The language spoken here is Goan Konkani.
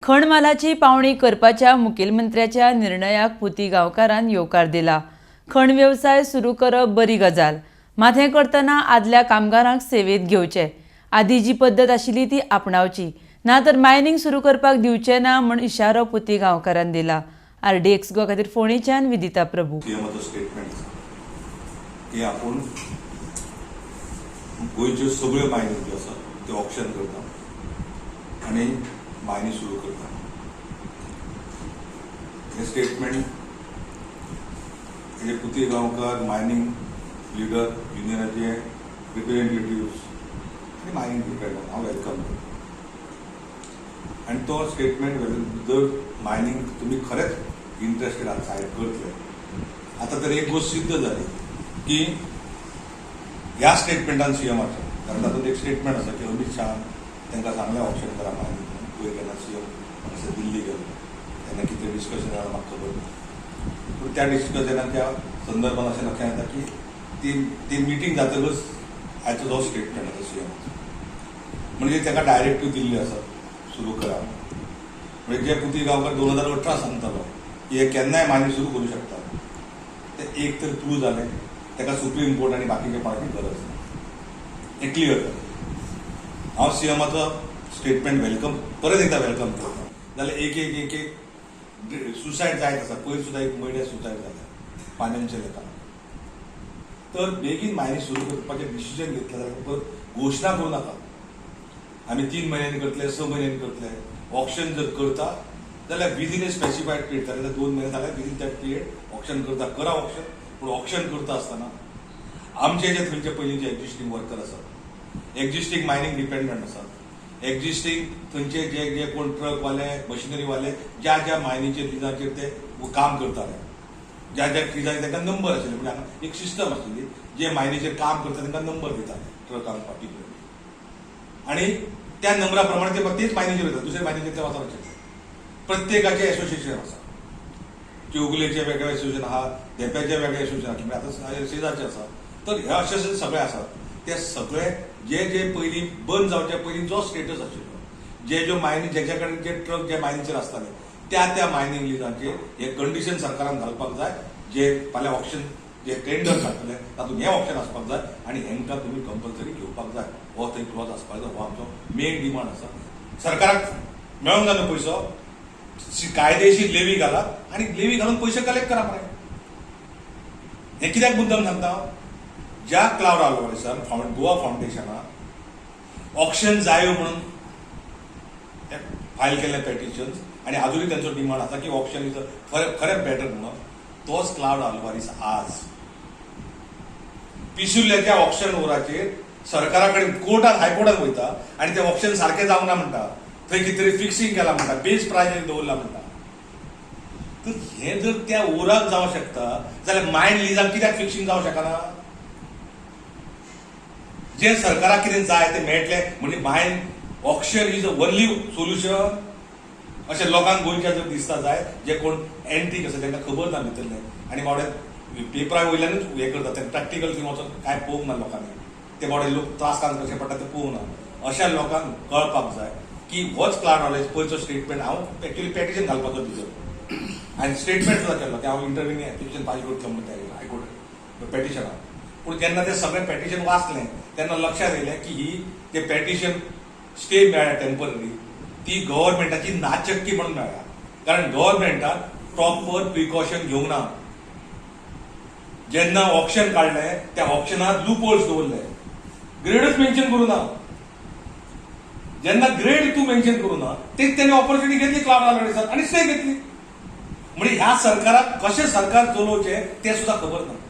खण मालाची पावणी करपाच्या मुखेलमंत्र्याच्या निर्णयाक पुती गांवकारान येवकार दिला. खण वेवसाय सुरू करप बरी गजाल, मात हें करतना आदल्या कामगारांक सेवेत घेवचे. आदी जी पद्दत आशिल्ली ती आपणावची, ना तर मायनिंग सुरू करपाक दिवचे ना म्हूण इशारो पुती गांवकारान दिला. आरडीएक्स गोवा खातीर फोंडेच्यान विदिता प्रभू. सीएमाचो स्टेटमेंट आसा की आपूण गोंयच्यो सगळ्यो मायनी ज्यो आसा त्यो ऑक्शन करता आनी मायनी सुरू करता. हे स्टेटमेंट हे पुती गांवकार मायनींग लिडर युनियनाचे रिप्रेझेंटेटिव्स आनी मायनींग डिपार्टमेंट हांव welcome करता. आनी तो स्टेटमेंट जर मायनींग तुमी खरेंच इंट्रस्टेड आसा सायड करतले, आतां तर एक गोश्ट सिद्ध जाली की ह्या स्टेटमेंटान सीएमाच्या, कारण तातूंत एक स्टेटमेंट आसा की अमीत शहान तांकां सांगलें ऑक्शन करा मायनींग. पयर केन्ना सीएम म्हाका दिल्ली गेलो तेन्ना कितें डिस्कशन जालां म्हाका खबर ना, पूण त्या डिस्कशनाच्या संदर्भात अशें लक्षात येता की ती ती मिटींग जातकच आयचो जो स्टेटमेंट आसा सीएमाचो, म्हणजे ताका डायरेक्टीव दिल्ली आसा सुरू करा. म्हणजे जे पुती गांवकार 2018 सांगतालो की हे केन्नाय मायनींग सुरू करूं शकता, ते एक तर प्रूव जालें. ताका सुप्रीम कोर्ट आनी बाकीचे कोणाची गरज ना, हें क्लियर जालें. हांव सीएमाचो स्टेटमेंट welcome, परत एकदां welcome करता. जाल्यार एक एक एक एक सुसायड जायत आसा. पयर सुद्दां एक मयड्या सुसायड जालें फायनान्शियल हेका. तर बेगीन मायनींग सुरू करपाचें डिसिजन घेतलें जाल्यार परत घोशणा करूं नाका आमी 3 म्हयन्यांनी करतले, 6 म्हयन्यांनी करतले. ऑक्शन जर करता जाल्यार विदीन ए स्पेसिफायड पिरियड, जाल्यार 2 म्हयने जाल्यार विदीन that period auction करता, करा ऑक्शन. पूण ऑक्शन करता आसतना आमचे जे थंयचे पयलींचे एक्झिस्टींग वर्कर आसात, एक्झिस्टींग मायनींग डिपेंडंट आसात, एक्झिस्टींग थंयचे जे जे कोण ट्रकवाले, मशिनरीवाले, ज्या ज्या मायनीचेर लिजाचेर ते काम करताले, ज्या ज्या लिजाचेर तांकां नंबर आशिल्ले, म्हणजे हांगा एक सिस्टम आशिल्ली, जे मायनीचेर काम करता तांकां नंबर दिताले ट्रकांक पार्टिक्युलरली आणि त्या नंबरा प्रमाणे ते तेच मायनीचेर वयता, दुसऱ्या मायनीचेर ते वचनाशिल्ले. प्रत्येकाचे एसोसिएशन आसा. चौगुलेचे वेगळे एसोसिएशन आहा, धेंप्याचे वेगळे एसोसिएशन आहा, म्हणजे आतां शेजारचे आसा. तर हे अशे सगळे आसात, ते सगळे जे जे पयलीं बंद जावचे पयलीं जो स्टेटस आशिल्लो, जे ज्यो मायनी जेच्या कडेन जे ट्रक जे मायनीचेर आसताले, त्या त्या मायनींग लिजांचेर हे कंडिशन सरकारान घालपाक जाय. जे फाल्यां ऑक्शन जे टेंडर काडटले तातूंत हें ऑप्शन आसपाक जाय आनी हेंकां तुमी कंपल्सरी घेवपाक जाय, हो थंय क्लॉज आसपाक जाय. हो आमचो मेन डिमांड आसा. सरकाराक मेळोंक जाय न्हू पयसो, कायदेशीर लेवी घालात आनी लेवी घालून पयशे कलेक्ट करा मरे. हें कित्याक मुद्दम सांगता हांव, ज्या क्लावड आल्वारीसान गोवा फावंडेशनान ऑक्शन जायो म्हणून फायल केल्ले पेटिशन्स आनी आजुनूय तेंचो डिमांड आसा की ऑक्शन is खरें खरें बेटर म्हणून, तोच क्लावड आल्वारीस आज पिसुर्ल्याच्या ऑक्शन ओराचेर सरकारा कडेन कोर्टात, हायकोर्टात वयता आनी ते ऑक्शन सारकें जावंक ना म्हणटा, थंय कितें तरी फिक्सिंग केलां म्हणटा, बेस प्रायस दवरला म्हणटा. तर हें जर त्या ओराक जावंक शकता जाल्यार मायन लिजाक कित्याक फिक्सिंग जावंक शकना? जे सरकाराक कितें जाय तें मेळटलें म्हणजे mine auction is a only solution अशें लोकांक गोंयच्या जर दिसता जाय, जे कोण एंटीक आसा, तांकां खबर ना भितरलें आनी बावडे पेपरा वयल्यानूच हें करतात, ते प्रॅक्टिकल थंय वचोन कांय पळोवंक ना लोकांनी, ते बावडे लोक त्रास कान कशे पडटा ते पळोवंक ना, अशा लोकांक कळपाक जाय की होच क्लावड आल्वारीस पयरचो स्टेटमेंट. हांव एक्चुअली पेटिशन घालपाचो भितर आनी स्टेटमेंट सुद्दां केल्लो की हांव इंटरव्हिनिंग एप्लिकेशन फायल करतलो म्हणून त्या हायकोर्टात पेटिशनाक. पूण जेन्ना ते सगळें पेटिशन वाचलें तेन्ना लक्षात येयलें की ही ते पेटिशन स्टे मेळ्ळ्या टेम्पररी, ती गव्हर्मेंटाची नाचक्की म्हणून मेळ्ळ्या, कारण गव्हर्मेंटान प्रॉपर प्रिकॉशन घेवंक ना. जेन्ना ऑक्शन काडलें त्या ऑक्शनात लूप होल्स दवरले, ग्रेडच मेन्शन करूं ना. जेन्ना ग्रेड तूं मेन्शन करूं ना, तेच तेणी ऑपॉर्च्युनिटी घेतली क्लावड आल्वारीसान आनी स्टे घेतली. म्हणजे ह्या सरकाराक कशें सरकार चलोवचें तें सुद्दां खबर ना.